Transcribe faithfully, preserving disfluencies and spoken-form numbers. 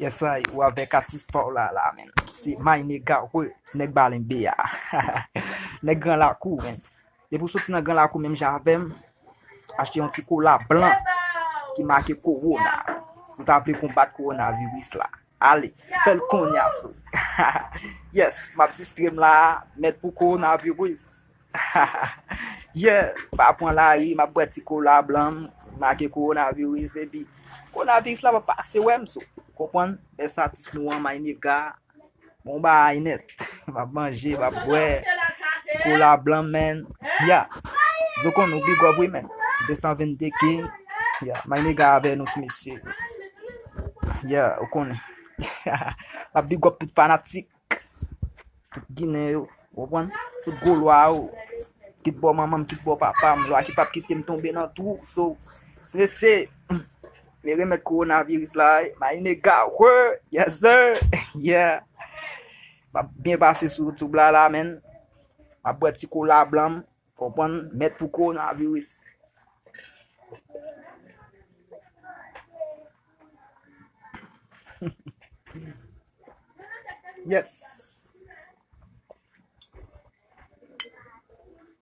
Yes I, ou avèk atis pa w la la, men. Se My Nigga, wi, ti nèg Balenbe a. Nèg Gran Lakou, men. Depi w soti nan Gran Lakou menm jan avè m, achte yon ti kola blan ki make kowona. Si w ta vle konbat kowonaviris la, ale, fè l kounye a sou. Yes, m ap distre m la, mèt pou kowonaviris. Yeah, pa pran lari, m ap bwè ti kola blan m, make kowonaviris, epi kowonaviris la pa pase wè m sou. Konprann? Bèl sa atis nou an, My Nigga. Bon bagay nèt. M ap manje, m ap bwè. Ti kola blan, man. Yeah. Zokon nou big up wi, man. De san vennde King. Yeah, My Nigga avè nou ti mesye. Yeah, ou konnen. M ap big up tout fanatik. Tout Ginen yo, ou konprann? Tout gwo lwa yo. Kit bò manman m, kit bò papa m, lwa ki p ap kite m tonbe nan twou. So, se, se, me remèt kowonaviris la, My Nigga, word, yes sir, yeah. M ap byen pase sou YouTube la, la, man. M ap bwè ti kola blan m, konprann, mèt pou kowonaviris. Yes.